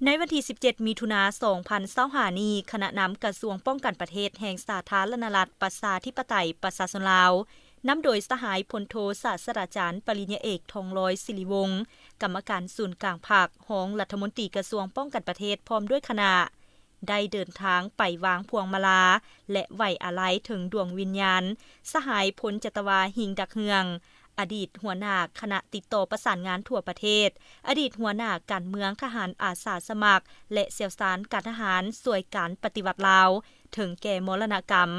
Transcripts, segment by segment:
ໃນວັນທີສິບເຈັດ ມິຖຸນາ ສອງພັນຊາວຫ້ານີ້, ຄະນະນຳກະຊວງປ້ອງກັນປະເທດແຫ່ງສາທາລະນະລັດ ປະຊາທິປະໄຕ ປະຊາຊົນລາວ, ນຳໂດຍສະຫາຍພົນໂທ ສາດສະດາຈານ ປະລິນຍາເອກ ທອງລອຍ ສິລິວົງ, ກຳມະການສູນກາງພັກ, ຮອງລັດຖະມົນຕີກະຊວງປ້ອງກັນປະເທດ ພ້ອມດ້ວຍຄະນະ, ໄດ້ເດີນທາງໄປວາງພວງມາລາ ແລະ ໄວ້ອາໄລເຖິງດວງວິນຍານ ສະຫາຍ ພົນຈັດຕະວາ ຫິງ ດັກເຮືອງ, ອະດີດຫົວໜ້າຄະນະຕິດຕໍ່ປະສານງານທົ່ວປະເທດ, ອະດີດຫົວໜ້າການເມືອງ, ທະຫານອາສາສະໝັກ ແລະ ຊ່ຽວຊານການທະຫານຊ່ວຍການປະຕິວັດລາວ, ເຖິງແກ່ມໍລະນະກຳ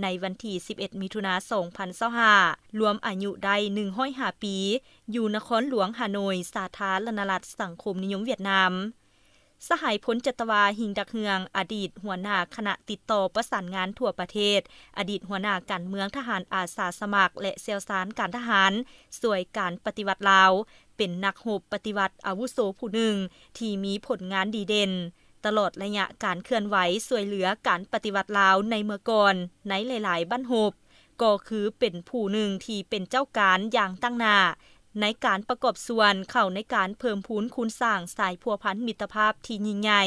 ໃນວັນທີສິບເອັດ ມິຖຸນາ ສອງພັນຊາວຫ້າ, ລວມອາຍຸໄດ້ໜຶ່ງຮ້ອຍຫ້າປີ, ຢູ່ນະຄອນຫຼວງຮ່າໂນ້ຍ, ສາທາລະນະລັດສັງຄົມນິຍົມຫວຽດນາມ. ສະຫາຍພົນຈັດຕະວາ ຫິງ ດັກເຮືອງ, ອະດີດຫົວໜ້າຄະນະຕິດຕໍ່ປະສານງານທົ່ວປະເທດ, ອະດີດຫົວໜ້າການເມືອງ, ທະຫານອາສາສະໝັກ ແລະ ຊ່ຽວຊານການທະຫານຊ່ວຍການປະຕິວັດລາວ, ເປັນນັກຮົບປະຕິວັດອາວຸໂສຜູ້ໜຶ່ງທີ່ມີຜົນງານດີເດັ່ນ, ຕະຫຼອດໄລຍະການເຄື່ອນໄຫວຊ່ວຍເຫຼືອການປະຕິວັດລາວໃນເມື່ອກ່ອນໃນຫຼາຍໆບັ້ນຮົບ, ກໍຄືເປັນຜູ້ໜຶ່ງທີ່ເປັນເຈົ້າການຢ່າງຕັ້ງໜ້າ ໃນການປະກອບສ່ວນເຂົ້າໃນການເພີ່ມພູນຄູນສ້າງສາຍພົວພັນມິດຕະພາບທີ່ຍິ່ງໃຫຍ່,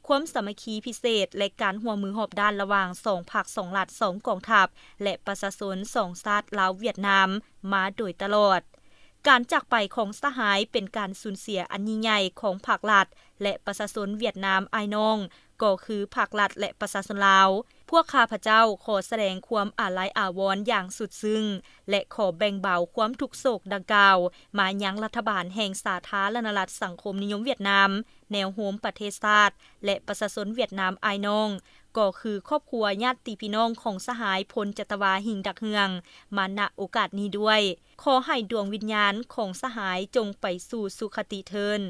ຄວາມສາມັກຄີພິເສດ ແລະ ການຮ່ວມມືຮອບດ້ານລະຫວ່າງສອງພັກ, ສອງລັດ, ສອງກອງທັບ ແລະ ປະຊາຊົນສອງຊາດລາວ-ຫວຽດນາມມາໂດຍຕະຫຼອດ. ການຈາກໄປຂອງສະຫາຍເປັນການສູນເສຍອັນຍິ່ງໃຫຍ່ຂອງພາກລັດ ແລະ ປະຊາຊົນຫວຽດນາມອ້າຍນ້ອງ, ກໍຄືພາກລັດ ແລະ ປະຊາຊົນລາວ. ພວກຂ້າພະເຈົ້າຂໍສະແດງຄວາມອາໄລອາວອນຢ່າງສຸດຊຶ້ງ ແລະ ຂໍແບ່ງເບົາຄວາມທຸກໂສກດັ່ງກ່າວມາຍັງລັດຖະບານແຫ່ງສາທາລະນະລັດສັງຄົມນິຍົມຫວຽດນາມ, ແນວໂຮມປະເທດຊາດ ແລະ ປະຊາຊົນຫວຽດນາມອ້າຍນ້ອງ, ກໍຄືຄອບຄົວ, ຍາດຕິພີ່ນ້ອງຂອງສະຫາຍພົນຈັດຕະວາ ຫິງ ດັກເຮືອງ ມາ ນະ ໂອກາດນີ້ດ້ວຍ. ຂໍໃຫ້ດວງວິນຍານຂອງສະຫາຍຈົ່ງໄປສູ່ສຸຄະຕິເທີ້ນ.